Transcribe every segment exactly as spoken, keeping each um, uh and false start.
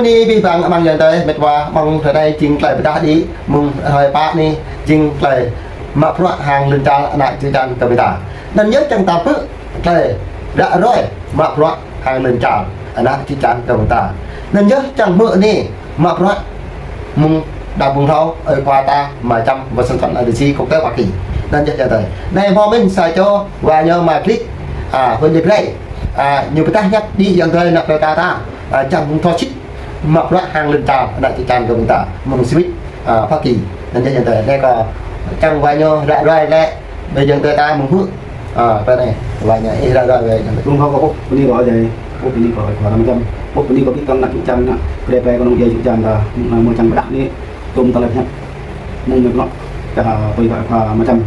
Anai abih bang amăng ayŏng adơi, met wa, mơ̆ng tơlơi anai jing tơlơi pơdah đĭ, mơ̆ng hrơi pă anai jing tơlơi mă bruă hăng lŏn čar ană čư̆ čan kơ ƀing ta. Anŭn yơh čang ta pơ̆ tơlơi ră ruai mă bruă hăng lŏn čar ană čư̆ čan kơ ƀing ta. Anŭn yơh čang hmư̆ anai mă bruă mơ̆ng đa ƀing hlâo ơi khua ta Ama Čăm, ƀơi sân vận A D C, kông tơ Hoa Kỳ. Anŭn yơh ayŏng adơi. Anai hmâo mơ̆n sa čô wa ñu Ama Glik, a, Huỳnh Nhật Rai. A, ñu pơdah hiăp đĭ ayŏng adơi ană plei pla ta. A, čang ƀing thâo sĭt mă bruă hăng lŏn čar ană čư̆ čan kơ ƀing ta mơ̆ng Swiss, a, Hoa Kỳ. Anŭn yơh ayŏng adơi. Anai kâo čang wa ñu ră ruai lĕ ƀơi ayŏng adơi ta mơ̆ng hmư̆. A, pơ anai wa ñu ih ră ruai ƀơi ayŏng adơi. Ƀing hlâo kâo ƀuh bơni kơ Ơi Adai, ƀuh bơni kơ Ơi Khua Ama Čăm, ƀuh bơni kơ abih bang ană čư̆ čan, ană plei pla kơnung djuai čư̆ čan ta, mơ̆ng čang pơdah anai, tơm tơlơi hiăp mơ̆ng met wa, čang, a, pơyơr Ơi Khua Ama Čăm.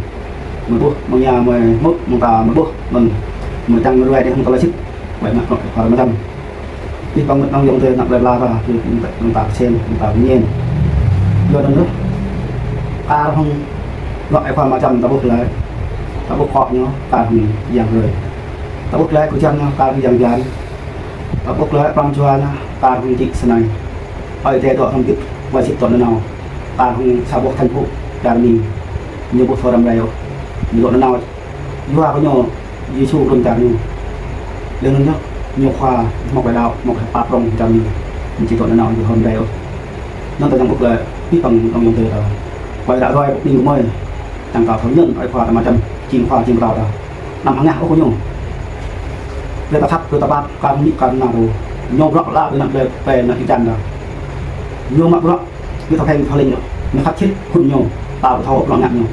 Mơ̆ ƀuh, mơ̆ng ñu mơ̆ hmư̆, mơ̆ng ta mơ̆ ƀuh, mơ̆n, mơ̆ čang ruai đĭ hăng tơlơi sĭt, ƀơi ană Ơi Khua Ama Čăm. Abih bang met wa ayŏng adơi ană plei pla ta, mơ̆ng ta kơsem, mơ̆ng ta pơñen. Yua anŭn yơh, kar hăng bruă Ơi Khua Ama Čăm ta ƀuh glaĭ, ta ƀuh akŏ ñu, kar hăng yang hrơi. Ta ƀuh glaĭ kơjăn ñu, kar hăng yang jăn. Ta ƀuh glaĭ pran jua ñu, kar hăng čư̆ Sinai. Ơi Adai dŏ hrŏm hơbĭt, wa sĭt dŏ nanao. Kar hăng sa boh thành phố Čar Mi. Ñu ƀu thâo răm rai ôh. Ñu dŏ nanao. Yua kơ ñu Yêsu trŭn čar ñu. Laih anŭn yơh, ñu khua hmâo klei đaŏ, hmâo klei pap prŏng čar ñu. Ñu či dŏ nanao, ñu ƀu thâo răm rai ôh. Anŭn ta čang ƀuh glaĭ abih bang ayŏng adơi ta. Klei ră ruai ƀing gơmơi. Čang ta thâo ñŭn Ơi Khua Ama Čăm, jing khua jing pơtao ta. Anăm hơngah ôh kơ ñu. Brơi ta khăp, brơi ta pap, kar hăng amĭ kar hăng ama ta. Ñu bruă lăp ƀơi ană plei, plei ană čư̆ čan ta. Ñu mă bruă, ñu thâo pheng thâo leng, ñu khăp sĭt, khul ñu, ta ƀu thâo bruă ngă ñu.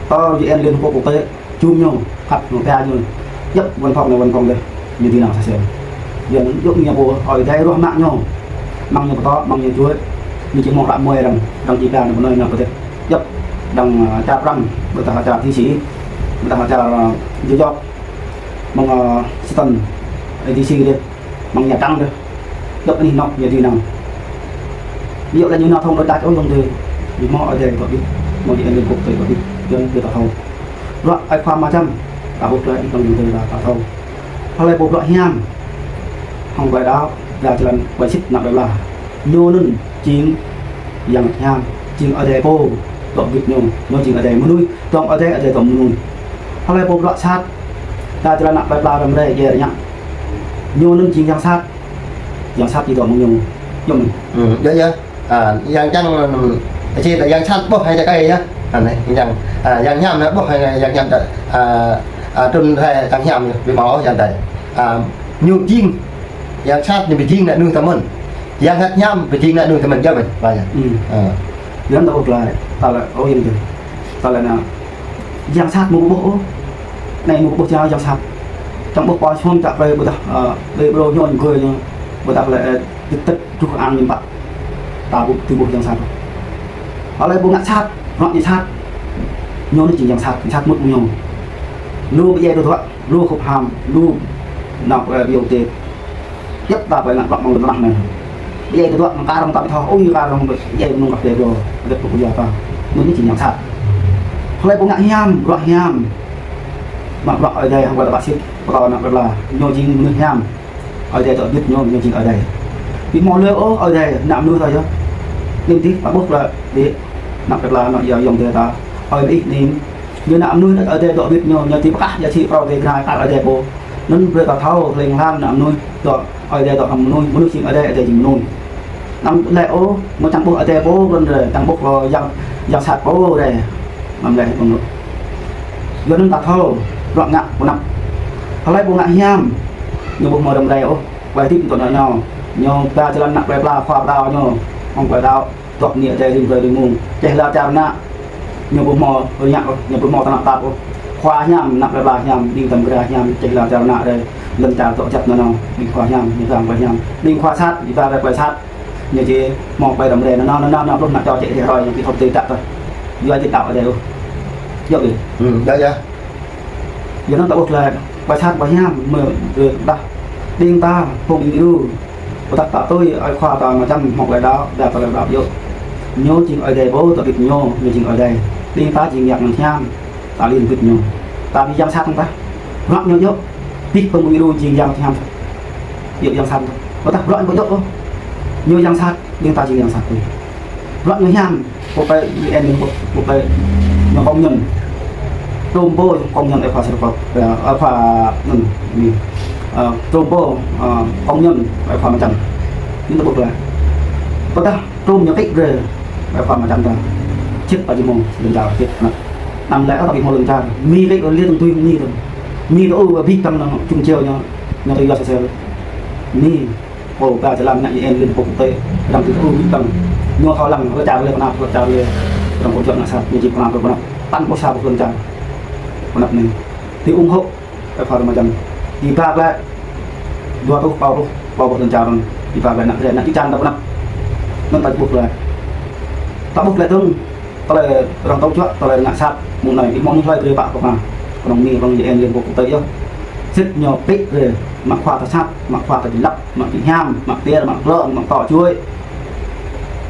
Tơl U N Liên Hợp Quốc quốc tế, jum ñu, khăp ñu, pia ñu. Djŏp văn phòng anai văn phòng adih, ñu dưi nao sa sem. Yua anŭn djŏp ñu pô, Ơi Adai ruah mă ñu. Mơ̆ng ñu pơtô, mơ̆ng ñu juăt, ñu či hmâo hră mơai arăng, arăng či pia ñu pơnơi ñu pơtĕk. Djŏp, đang, a, čar Prăng, ƀôdah čar D C, ƀôdah čar, a, New York, mơ̆ng, a, Houston, A D C adih, mơ̆ng Nha Trang adih. Djŏp anih anŏ ñu dưi nao. Ƀu djơ̆ lĕ ñu nao thông đôč đač ôh, ayŏng adơi. Ñu hmâo Ơi Adai dŏ ƀĭt, hmâo U N Liên Hợp Quốc dŏ ƀĭt, yua anŭn ta thâo. Bruă Ơi Khua Ama Čăm, ta ƀuh glaĭ, ayŏng adơi ta, ta thâo. Hlơi pô bruă hiam, hăng klei đaŏ, jơlan klei sĭt ană plei pla. Ñu anŭn jing Yang Hiam, jing Ơi Adai pô dŏ ƀĭt ñu, ñu jing Ơi Adai mơnuih, dŏ Ơi Adai, Ơi Adai dŏ mơnuih. Hlơi pô bruă sat, ta jơlan ană plei pla răm rai, djai rơñă. Ñu anŭn jing yang sat, yang sat či dŏ mơ̆ng ñu. Yơh mơ̆n. Ư, yơh, yơh. A, yang čang, ư, či ta yang sat ƀuh hai čơkơi yơh. A, anai, yang, a, yang hiam anai ƀuh hai yang hiam ta, a, a, trŭn rai yang hiam anai, ƀu hmâo yang adai. A, ñu jing, yang sat ñu ƀu jing ană mơnuih ta mơ̆n. Yang sat hiam ƀu jing ană mơnuih ta mơ̆n, yơh mơ̆n, ƀă yơh. Ư. A. Yua anŭn ta ƀuh glaĭ, ta lĕ, ơ, ayŏng adơi. Ta lĕ anai, yang sat mơ̆ ƀu ƀuh ôh. Anai mơ̆ ƀu ƀuh jao yang sat. Čang ƀuh pô čơhŏm čă plei ƀôdah, ơ, plei ƀrô ñu gơ̆ ñu. Ƀôdah lĕ, ơ, tĭt tĭt truh ang ñu pă. Ta ƀu, či ƀuh yang sat. Hlơi pô ngă sat, ngă ñu sat. Ñu anŭn jing yang sat, yang sat mŭt ñu. Lu ƀu djai tơdruă, lu khŭp ham, lu nao, ơ, ƀiă tê. Djŏp ta ƀơi ană plei mơ̆ng tơnah anai. Ƀu djai tơdruă, mơ̆ng kar hăng ta ƀu thâo, ui kar hăng ƀu djai mơnŭng kah plei ƀrô. Adih pô kơ yua ta. Anŭn jing yang sat. Hlơi pô ngă hiam, bruă hiam. Mă bruă Ơi Adai hăng klei tơpă sĭt, pơtô ană plei pla. Ñu jing mơnuih hiam. Ơi Adai dŏ ƀĭt ñu, ñu jing Ơi Adai. Ƀu hmâo lơi ôh, Ơi Adai, ană mơnuih ta yơh. Anŭn dih, ta ƀuh glaĭ, dih, ană plei pla, ană yua ayŏng adơi ta. Ơi Adai ih anŭn, ñu ană mơnuih Ơi Adai dŏ ƀĭt ñu, ñu či pơkah, ñu či phrâo dêh gơnai, kar Ơi Adai pô. Anŭn brơi ta thâo, hling hlang ană mơnuih, dŏ, Ơi Adai dŏ hăng mơnuih, mơnuih jing Ơi Adai, Ơi Adai jing mơnuih. Anăm lĕ ôh, mơ̆ čang ƀuh Ơi Adai pô, run rai, čang ƀuh, ơ, yang, yang sat pô rai. Anăm lĕ ôh. Yua anŭn ta thâo, bruă ngă pô anăp. Hlơi pô ngă hiam, ñu ƀu hmâo răm rai ôh. Klei hơdip dŏ nanao, ñu pia jơlan ană plei pla khua pơtao ñu, hăng klei đaŏ, dŏ bơni Ơi Adai rĭm hrơi rĭm mông. Čeh lar čar ană, ñu ƀu hmâo rơñă ôh, ñu ƀu hmâo tơnap tap ôh. Khua hiam, ană plei pla hiam, ƀing tăm gra hiam, čeh lar čar ană rai, lŏn čar dŏ jăp nanao, ƀing khua hiam, ñu pia klei hiam. Ƀing khua sat, ñu pia klei sat. Ñu či hmâo klei răm rai, nanao, nanao, nanao, pluh ană čô čĕ rĭ hrơi, ñu či thâo tui đăp tơh. Yua či đăo Ơi Adai ôh. Yua ƀĭ. Ư, yơh, yơh. Yua anŭn ta ƀuh klei, klei sat, klei hiam, mơ̆, ơ, dah. Ƀing ta, phung ƀing gru. Ƀôdah ta tui, Ơi Khua ta Ama Čăm, hmâo klei đaŏ, đaŏ ta klei đaŏ yơh. Ñu jing Ơi Adai pô, ta ƀĭt ñu, ñu jing Ơi Adai. Ƀing ta jing yang hiam, ta lin ƀĭt ñu. Ta ƀu yang sat hăng ta. Bruă ñu yơh. Abih bang ƀing gru jing yang hiam. Yơh yang sat. Ƀôdah bruă ñu yơh. Ñu yang sat, ƀing ta jing yang sat tui. Bruă ñu hiam, pô pơpĕ U N, pô, pô pơpĕ ñu kông ñun. Trôm pô kông ñun ơi khua sơrkop, ơ, ơi khua anŭn, Mi. Ơ, trôm pô, ơ, kông ñun ơi khua Mơčăn. Ñu tơƀuh lĕ. Pơdah trôm ñu kĭ brơi ơi khua Mơčăn ta. Čĭt pă jĭ mông lŏn čar, čĭt anŭn. Anăm lĕ ôh, ta ƀu hmâo lŏn čar. Mi kĭ brơi liê tơ̆ng tui Mi tơ̆ng. Mi tơ ư abih bang anŭn čung čeo ñu, ñu tơ yua sơsel. Mi. Pô ba jơlan ngă U N Liên Hợp Quốc tê, răng tui tơ ư abih bang. Ñu thâo lăng, rơčar lĕ pơnap, rơčar lĕ răng kông juă ngă sat, ñu či pơnap, pơnap. Păn pô sa pô lŏn čar. Pơnap anai. Tui ủng hộ, ơi khua Mơčăn. Či ba lĕ dua rơtuh, pă rơtuh, pă rơtuh lŏn čar anŭn. Či ba lĕ ană drơi, ană čư̆ čan ta pơnap. Anŭn ta ƀuh lĕ. Ta ƀuh lĕ dơ̆ng. Tơlơi arăng tŏ juă, tơlơi ngă sat, mơ̆ng anai, ƀu hmâo mơnuih hlơi brơi pă kơ ta. Kơnơ̆ng Mi, kơnơ̆ng U N Liên Hợp Quốc tê yơh. Sĭt ñu kĭ brơi, mă khua ta sat, mă khua ta či lăp, mă či hiam, mă pơyơr, mă klơ̆ng, mă tŏ čuê.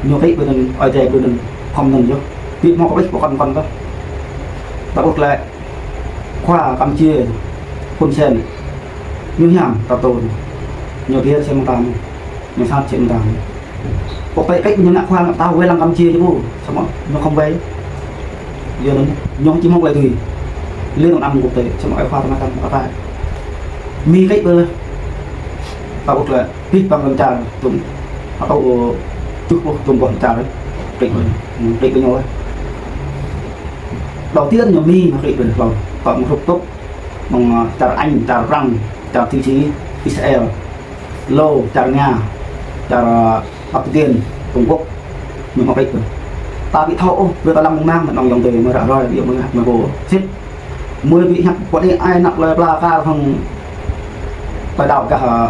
Ñu kĭ brơi anŭn, Ơi Adai brơi anŭn, khŏm anŭn yơh. Ƀu hmâo kơ ih pơkŏn kŏn tơh. Ta ƀuh lĕ, khua Kampuchia, Hun Sen, ñu hiam, ta tŭ, ñu pơyơr sem mơtam. Ñu sat čĭ mơtam. Pô pơpĕ kĭ ñu ngă khua ngă pơtao wai lăng Kampuchia či ƀu, samơ̆ ñu khŏm wai. Yua anŭn, ñu či hmâo wai tui. Lĕ anŭn anăm kơ tê, samơ̆ ơi khua ta ngă tam kơ tai. Mi kĭ brơi. Ta ƀuh lĕ, abih bang lŏn čar, tŭm. Atâo, ơ, čuh ƀuh, tŭm ƀuh lŏn čar, kĭ brơi. Kĭ brơi ñu. Đầu tiên ñu Mi, Mi kĭ brơi, hlâo. Tŏ mơ̆ng hrup tŭk, mơ̆ng, ơ, čar Anh, čar Prăng, čar Thụy Sĩ, Israel. Lô, čar Nga, čar, ơ, Bắc Triều Tiên, Trung Quốc, ñu hmâo kĭ brơi. Ta ƀu thâo ôh, brơi ta lăng mơ̆ng mang, anŏ ayŏng adơi, mơ̆ ră ruai, ƀu mơ̆ ngă, mơ̆ ƀu. Sĭt. Mơ̆ ƀu hiăp, pơkŏn ih ai năp lơi pla kar hăng, pơđao gah, ơ,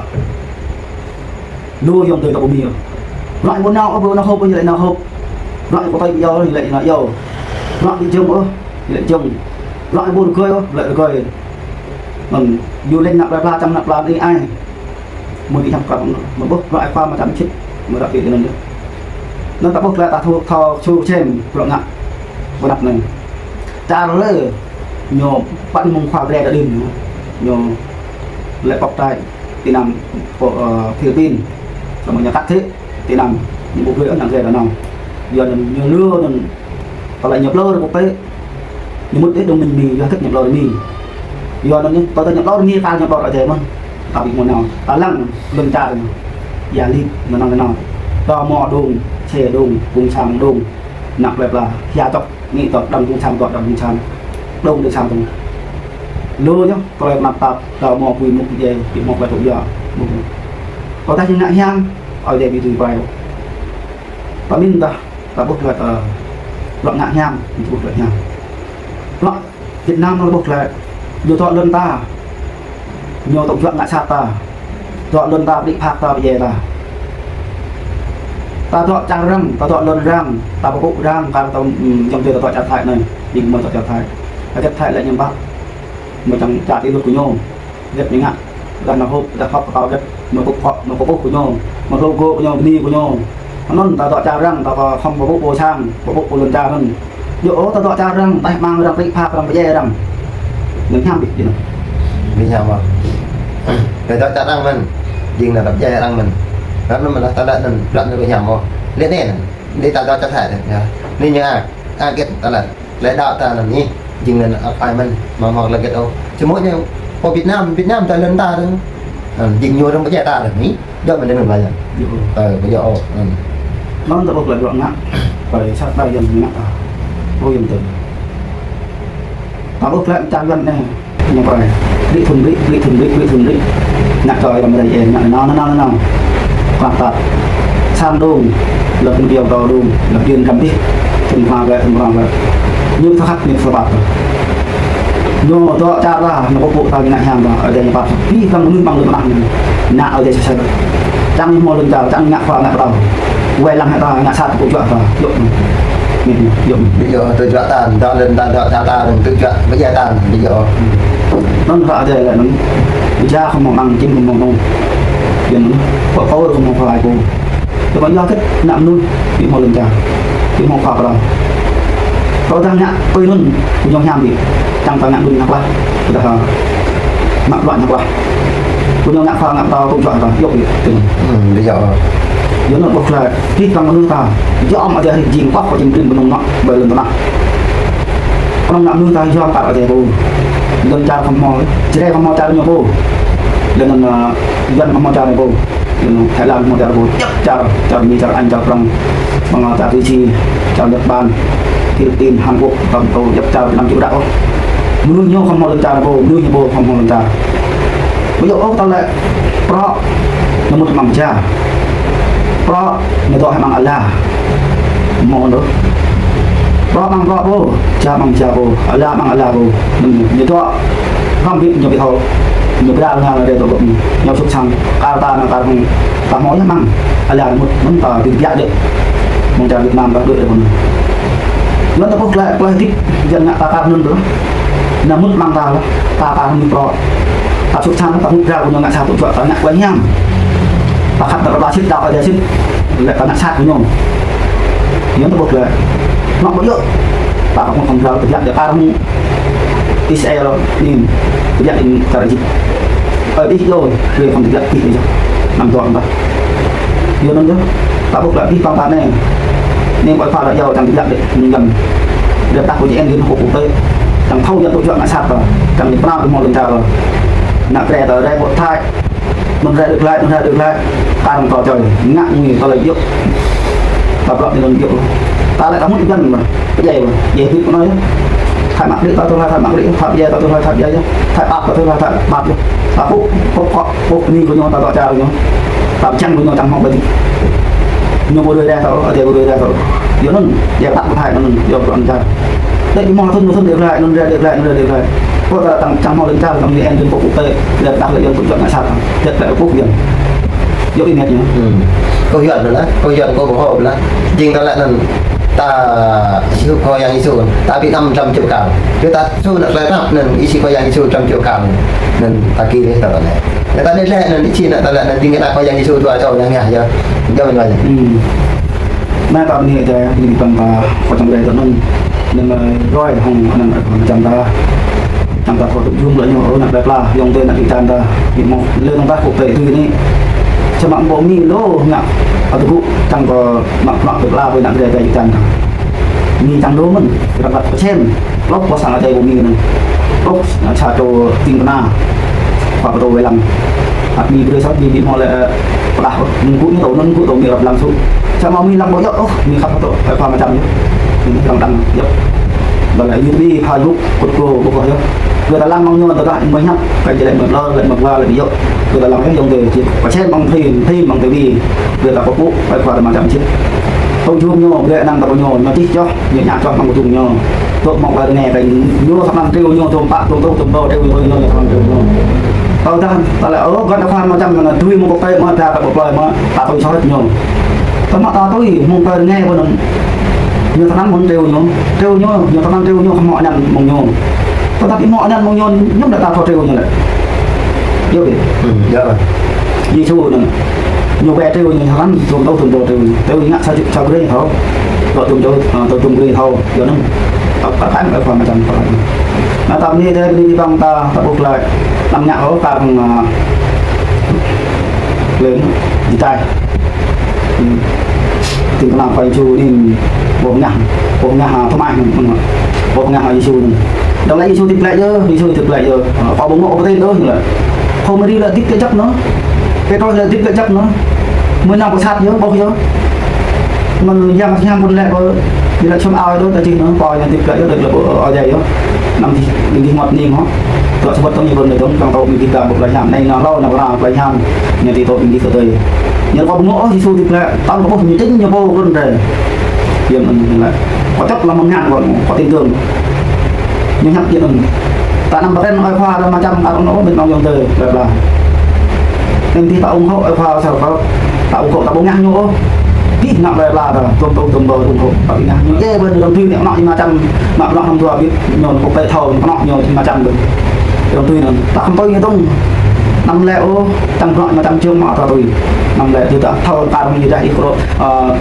lu ayŏng adơi ta ƀu Mi ôh. Bruă ih ƀu nao ôh, ƀu nao hôp, ih lĕ nao hôp. Bruă ih ƀu tơi ƀu iâu, ih lĕ nao iâu. Bruă ih ƀu jơ̆ng ôh, ih lĕ jơ̆ng. Bruă ih ƀu rơgơi ôh, ih lĕ rơgơi. Anŭn, yua lĕ năp lơi pla, čăm năp pla ih ai. Mơ̆ ƀu hiăp kơ, mơ̆ ƀuh, bruă ih khua mă čăm čĭt, mơ̆ ră ƀu anŭn yơh. Anŭn ta ƀuh lĕ ta thâo, thâo ču čem, bruă ngă, pơnap anai. Čar lĕ, ñu păn mơ̆ng khua Brê ta đin, ñu lĕ pŏk tai, tơ anăm, pô, ơ, Philippin, samơ̆ ñu kăt thê, tơ anăm, ñu ƀu brơi ôh ană Brê ta nao. Yua anŭn ñu lua anŭn, tơlơi ñu plư rơkŭk tê, ñu mŭt đĭ dơ̆ng mơ̆n Mi, yua hơget ñu plư Mi. Yua anŭn ñu, tơdah ñu plư Mi, kar ñu plư Ơi Adai mơ̆n, ta ƀu hmâo nao, ta lăng lŏn čar ñu, ia lip, mơnơ̆ng kơnơ̆ng. Tơma dong, xe dong, kông sang dong, năp lơi pla, hia tŏk. Ngĭ tŏk đăng kông sang tŏk đăng kông sang. Dong đăng sang tŏk. Lu yơh, tơlơi pơnap tap, tơma pui mŭk djai, ƀu hmâo tơlơi tŭ yua. Mŭk. Kơ ta či ngă hiam, Ơi Adai ƀu tui pai. Pơmĭn tah, ta ƀuh lĕ, ơ, bruă ngă hiam, ƀu ƀuh lĕ hiam. Bruă Việt Nam anŭn ƀuh lĕ, ñu dŏ lŏn ta. Ñu tŏ juă ngă sat ta. Dŏ lŏn ta, brĭk phak ta, pơdjai ta. Ta dŏ čar arăng, ta dŏ lŏn arăng, ta pơpŭ arăng, kar ta, ưm, ayŏng adơi ta dŏ čar Thái anai, ƀing mơi dŏ čar Thái. Hơget Thái lĕ ñu pă. Mơi čang čar ti lŭt kơ ñu. Hơget ñu ngă. Dah nao hôp, dah hŏk pơtao hơget. Mơi kŭp hŏk, mơi kŭp ôh kơ ñu. Mơi hlô gô kơ ñu, bơni kơ ñu. Anŭn ta dŏ čar arăng, ta khŏm pơpŭ pô sang, pơpŭ pô lŏn čar anŭn. Yua ôh ta dŏ čar arăng, taih amăng arăng, brĭk phak arăng, pơdjai arăng. Anŭn hiam ƀiă anŭn. Ƀu hiam ôh. Ta dŏ čar arăng mơ̆n. Jing anŭn ta pơdjai arăng mơ̆n. Ră anŭn mơ̆n ta lăi anŭn, lăi anŭn ƀu hiam ôh. Lĕ anai anŭn. Anai ta dŏ čar Thái anŭn, yơh. Anai ñu a, a hơget ta lăi. Lĕ đaŏ ta anŭn anai. Jing anŭn ăt ai mơ̆n, mă mă lăi hơget ôh. Samơ̆ ñu, pô Việt Nam, Việt Nam ta lŏn ta anŭn. Anŭn, jing ñu arăng pơdjai ta anŭn anai. Djơ̆ mơ̆n anŭn lăi. Djơ̆. Ơ, ƀu djơ̆ ôh. Anŭn. Anŭn ta ƀuh lĕ bruă ngă. Pai sat ƀai Yuan ngă ta. Ƀu Yuan tơ̆. Ta ƀuh lĕ čar Yuan anai. Ñu pơrai. Brĭk thŭn brĭk, brĭk thŭn brĭk, brĭk thŭn brĭk. Ngă kơ ai răm rai ê, ngă nao, nao, nao, nao. Klă tăt. Sang dong. Lăp mơ̆ng piao kơ dong. Lăp jên răm tih. Thŭn pha ƀlĕ, thŭn pha ƀlĕ. Ñu thâo khăp, ñu thâo pap. Ñu dŏ čar ta, ñu pơpŭ ta, ñu ngă hiam ta, Ơi Adai ñu pap. Abih bang mơnuih amăng lŏn tơnah anai. Ngă Ơi Adai sơsel. Čang hmâo lŏn čar, čang ngă khua ngă pơtao. Wai lăng hĭ ta, ngă sat tơjuă ta. Yơh. Anai, yơh. Ƀu djơ̆ tơjuă ta, dŏ lŏn ta, dŏ čar ta, tơjuă, ƀu djơ̆ ta, ƀu djơ̆. Anŭn ră Ơi Adai lĕ anŭn. Ƀu djơ̆ khŏm mơ̆ng, jing khŏm mơ̆ng. Yua anŭn, pô pô khŏm mơ̆ng khua ai pô. Tơpă yua hơget, ană mơnuih, ƀu hmâo lŏn čar, ƀu hmâo khua pơtao. Kơ ta ngă tui anŭn, kơ ñu hiam ƀiă. Čang ta ngă anŭn ngă plah, kơ ta, ơ, mă bruă ngă plah. Kơ ñu ngă khua ngă pơtao, tơjuă ta, yơh ƀiă, tui anŭn. Hm, ƀu djơ̆. Yua anŭn ƀuh glaĭ, abih bang mơnuih ta, yom Adai hrih jing, kŏh kơ jing prin pơnŭng nŏ ƀơi lŏn tơnah. Kơnơ̆ng ană mơnuih ta yom kar Adai pô. Lŏn čar khŏm hmâo, Jrai khŏm hmâo čar ñu pô. Lŏn anŭn, ơ, Yuan khŏm hmâo čar ñu pô. Lŏn anŭn Thái Lan khŏm hmâo čar pô. Djŏp čar, čar Mi, čar Anh, čar Prăng, mơ̆ng čar Russia, čar Nhật Bản, Philippin, Hàn Quốc, khŏm tơ djŏp čar Việt Nam či ƀu đaŏ ôh. Mơnuih ñu khŏm hmâo lŏn čar pô, mơnuih ñu pô khŏm hmâo lŏn čar. Ƀu djơ̆ ôh ta lĕ prŏ, ñu mŭt amăng mơja. Prŏ, ñu dŏ amăng ala. Mơ̆n đôč. Prŏ amăng prŏ pô, ja amăng ja pô, ala amăng ala pô. Ñu, ñu dŏ, hrŏm ƀĭ ñu ƀu thâo. Ñu ƀra ngă rê tơ gŏp ñu. Ñu sŭk sang, kar ta ană kar hăng, ta hmâo yơh amăng ala mŭt, mơ̆n ta ƀĭ biă đĕ. Mơ̆ng čar Việt Nam ta đuaĭ đĕ mơ̆n. Yua anŭn ta ƀuh glaĭ, glaĭ hơdip, Yuan ngă ta kar anŭn đôč. Ñu mŭt amăng ta lah, ta kar anŭn prŏ. Ta sŭk sang, ta mŭt ƀra kơ ñu ngă sa tŭ juă, ta ngă tơlơi hiam. Ta khăp ta kơ ba sĭt, đaŏ kơ ba sĭt. Lĕ ta ngă sat kơ ñu. Yua anŭn ta ƀuh glaĭ. Anŏ ƀu djơ̆. Ta kơ mŭt khŏm ƀra kơ tơbiă đĕ kar anŭn Israel anŭn. Tơbiă anŭn čar Êjip. Ơ, ih yơh, ƀu khŏm tơbiă ih yơh. Anăm dŏ anŭn ta. Yua anŭn yơh, ta ƀuh glaĭ abih bang ta anai. Anai ƀơi pha lŏ yua čang tơbiă đĕ, anŭn găm. Đĕ ta kơ jĕ en gin hŏk kŭ tê. Čang thâo yua tŭ juă ngă sat ta. Čang ñu pơnao kơ hmâo lŏn čar ta. Ană Jrai ta rai ƀu thai. Anŭn rai đôč glaĭ, anŭn rai đôč glaĭ. Kar anŭn ta čơi. Ngă ngui ta lĕ yơh. Ta blŏk anŭn yơh. Ta lĕ ta mŭt găn mơ̆n. Djai mơ̆n. Djai hơbĭt kơ anai yơh. Thai mă brơi ta tơlơi thai mă brơi. Thai djai ta tơlơi thai djai yơh. Thai ƀap ta tơlơi thai ƀap yơh. Ta pŭ, pŭ kŏ. Ôh, anai kơ ñu ta dŏ čar ñu. Ta pơčăng kơ ñu čang hmâo ƀơi adih. Ñu ƀu đuaĭ rai ta ôh, Adai ƀu đuaĭ rai ta ôh. Yua anŭn, yua ƀă ƀu thai anŭn, yua bruă anŭn čar. Đĕ ƀu hmâo thŭn, thŭn đĕ glaĭ, anŭn rai đĕ glaĭ, anŭn rai đĕ glaĭ. Pô ta tăng čang hmâo lŏn čar, tăng ñu en, tăng pŭ kŭ tê, đĕ đah lĕ yua tŭ juă ngă sat, đĕ đah lĕ pŭ yua. Yua anai ñu. Hmm. Kơ Yuan anŭn lah, kơ Yuan kơ ƀu hŏ lah. Jing ta lĕ anŭn, ta hiăp kơ Yang Yêsu, ta ƀu năm trăm triệu kar. Yua ta Yêsu ană tơlơi tap anŭn, ih sĭ kơ Yang Yêsu trăm triệu kar anŭn, ta kĭ lĕ ta lĕ. Yua ta anai lĕ anŭn, ih sĭ ană ta lĕ anŭn, ding kơ ta kơ Yang Yêsu dua čô yang yah yơh. Jao mơ̆n wai. Hmm. Anai ta bơni Adai, bơni ƀing ta, kơ čang rai ta anŭn. Anŭn, ơ, roi hŏng anŭn, ơ, čang ta. Čang ta kơ tŭ jum lĕ ñu, ơ, ană plơi pla, yŏng tê ană kĭ čang ta. Ƀu hmâo, lĕ anŭn ta kơ tê tui anai. Čang mă ƀu mĭn lu ngă, ơ, tơgŭ, čang kơ mă plơi pla, ƀơi ană Jrai kĭ čang ta. Mĭn čang lu mơ̆n, ră ră pơčen. Lŏk pơ sang Adai ƀu mĭn anŭn. Lŏk, ană sa čô ting kơna. Pă pơtô wai lăng. Ăt mĭn brơi sat mĭn ƀu hmâo lĕ, pơdah ôh. Nŭn gŭ ñu tơ, nŭn gŭ tơ mĭn rap lăng su. Sa mă mĭn lăng ƀu djơ̆ ôh, mĭn khăp pơtô, ơ, pha mă čăm ñu. Mĭn lăng đăng, djơ̆. Ƀă lĕ YouTube, Facebook, kŭt kô, ƀu kơ yơh. Gơ̆ ta lăng mơ̆ng ñu, tơdah mơ̆ hiăp, kơ jơlĕ mơ̆ lơ, lĕ mơ̆ wa, lĕ ƀu djơ̆. Gơ̆ ta lăng yơh, yŏng tê, či pơčen mơ̆ng phim, phim mơ̆ng ti vi. Gơ̆ ta pơpŭ, ơ, pha mă čăm či. Tŭ jum ñu, gơ̆ anăm ta pơ ñu, ñu čih čoh. Ñu ñă čoh mơ̆ng kơdŭng ñu. Tŭ mơ̆ng ƀơi rơngai kơ ñu thâo anăn triu ñu, tŭ pă, tŭ tŭ, tŭ tơm tơ, triu ñu, ñu thâo anăn triu ñu. Tơdah, ta lĕ, ơ, gơ̆ ta pha mă čăm anăn, tui mơ̆ng kơ pê, mơ̆ ta kơ ƀơi plơi, mơ̆ ta tui soh ñu. Tơdah mă ta tui, mơ̆ng ƀơi rơngai pơ anŭn. Ñu thâo anăn mơ̆n triu ñu, triu ñu, ñu thâo anăn triu ñu, khŏm hmâo anăn mơ̆ng ñu. Tơdah ƀu hmâo anăn mơ̆ng ñu, ñu đa ta thâo triu ñu lĕ. Yơh ƀĭ. Hmm, yơh. Yêsu anŭn. Ñu wai triu ñu hăng tŭm tơ tŭm tơ triu ñu. Triu ñu ngă sa čô, sa čô brơi thâo. Tơ tŭm čô, ơ, tơ tŭm brơi thâo. Yua anŭn. Tơ, tơ, tơ, tơ, mă čăm, tơ. Anai ta bơni Adai, bơni ƀing ta, ta ƀuh glaĭ. Anăm ngă ôh, kar hăng, ơ, lĕ, djơ̆ tai. Hmm. Ting kơna Khua Yêsu anŭn ƀuh ngă, ƀuh ngă, ơ, Thômas, hmm, ƀuh ngă, ơ, Yêsu anŭn. Dong lĕ Yêsu hơdip glaĭ yơh, Yêsu hơdip glaĭ yơh. Ơ, kâo ƀu ngŏ pơtê ôh, lĕ. Khua Mari lĕ hơdip glaĭ jăk anŭn. Pêtrôs lĕ hơdip glaĭ jăk anŭn. Mơnuih pơsat yơh, ƀuh yơh. Mơ̆n Yang Hiam pun lĕ ƀơ, ñu lĕ čum ao đôč ta čih anŭn, kâo ñu hơdip glaĭ yơh, đôč lĕ ƀơ ao djai yơh. Anăm čih, ƀing gih mơ̆t anai hŏ. Tơlơi sơbŭt tơ̆ng ñu pơnơ̆ng tơ̆ng, čang tơ̆ ƀing gih ta ƀuh tơlơi hiam, anai nao hlâo nao pơră tơlơi hiam, ñu či tŭ ƀing gih tơdơi. Ñu kâo ƀu ngŏ ôh, Yêsu hơdip glaĭ, tơl kâo ƀuh ñu čing ñu pô kơ run rai. Yua anŭn lĕ. Kâo čăp lăm mơ̆n ngăn kâo, kâo tin tưởng. Ñu hiăp yua anŭn. Ta anăm pơtren ơi khua ta mă čăm kar anŭn ôh, mĭn mơ̆ng yŏng tê, bla bla. Anŭn tih ta ủng hộ ơi khua sa kâo. Ta ủng hộ ta ƀu ngă ñu ôh. Tih ngă bla bla ta, tŭm tŭm tŭm tŭm ủng hộ. Ta ƀu ngă ñu. Yơh, ƀơi anŭn tui anai anŏ ñu mă čăm, mă anŏ năm dua ƀĭt, ñu kơ pê thâo, anŏ ñu mă čăm ƀơi. Anŭn tui anŭn. Ta khŏm tui ñu tŭm. Anăm lĕ ôh, čang bruă mă čăm čung mă ta tui. Anăm lĕ tui ta thâo kar hăng ñu dah ih kơ Ơ,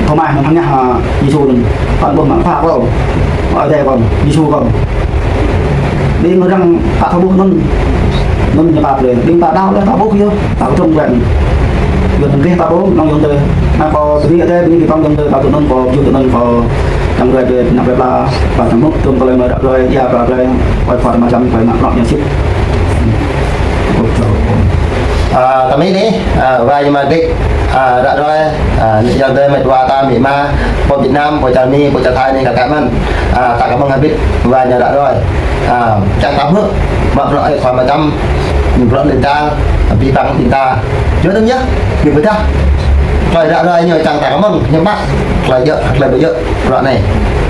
Thômas anŭn hăng ngă, ơ, Yêsu anŭn. Păn ƀuh mă khua kâo. Ơi Adai kâo, Yêsu kâo. Ƀing arăng ta thâo ƀuh anŭn. Anŭn ñu pap lĕ. Ƀing ta đaŏ lĕ ta ƀuh yơh. Ta kơdơ̆ng lĕ. Yua anŭn gih ta pô, nong yong tơ. Nă kâo bơni Ơi Adai, bơni păng yong tơ, kâo tŭ anŭn, kâo ju tŭ anŭn, kâo čang rơngai bơni nă plơi pla, păng tơmŭk, tơm tơlơi mơ̆ ră ruai, ia plơi pla, ơi khua tơma čăm, plơi mă prŏ yang sĭt. A, tơmĭ anai, a, wa ñu mă dik, a, ră ruai, a, yong tơ mĕt wa ta amĭ ama, pô Việt Nam, pô čar Mi, pô čar Thái anai kar kaĭ mơ̆n, a, ta kơmơ̆ng hơbĭt, wa ñu ră ruai. A, čang ta hmư̆, mă prŏ ơi khua tơma čăm, prŏ lŏn čar, abih bang ƀing ta. Yua anŭn yơh, ñu pơdah. Tơlơi ră ruai ñu čang ta kơmơ̆ng, ñu mă, tơlơi djơ̆, tơlơi ƀu djơ̆, prŏ anai.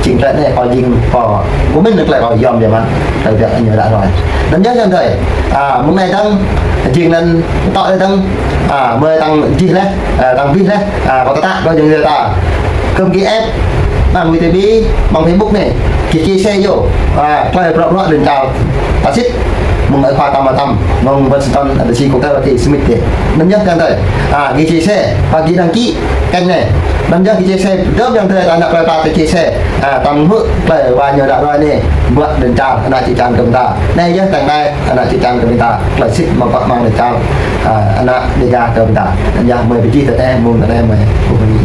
Jing tơlơi anai, kâo jing, kâo, kâo mĭn tơlơi kâo yom biă mă, tơlơi biă ñu ră ruai. Anŭn yơh čang tơi. A, mơ̆ng anai dơ̆ng, jing anŭn, tŏ anai dơ̆ng, a, mơi tăng jih laih, a, tăng abih laih, a, kâo tơtă, kâo jing tơtă. Kơ̆m gih ĕp, mơ̆ng W T B, mơ̆ng Facebook anai, gih chia sẻ yơh, a, tơlơi prŏ prŏ lŏn čar. Ta sĭt, mơ̆ng ơi khua tơma čăm, mơ̆ng Washington, D C, kâo tơ, kâo sĭt tê. Anŭn yơh čang tơi. A, gih chia sẻ, pă gih đăng ký kênh anai. Anŭn yơh gih chia sẻ, dơ̆m čang tơi, ta nă plơi pla ta chia sẻ. A, ta hmư̆ tơlơi wa ñu ră ruai anai, ƀuăh lŏn čar, ană čư̆ čan kơ ƀing ta. Anai yơh čang tơi, ană čư̆ čan kơ ƀing ta. Tơlơi sĭt mă pă mơ̆ng lŏn čar, a, ană Dêga kơ ƀing ta. Anŭn yơh mơi pơjing tơ anai, mơ̆ng tơ anai mơi, kâo bơni.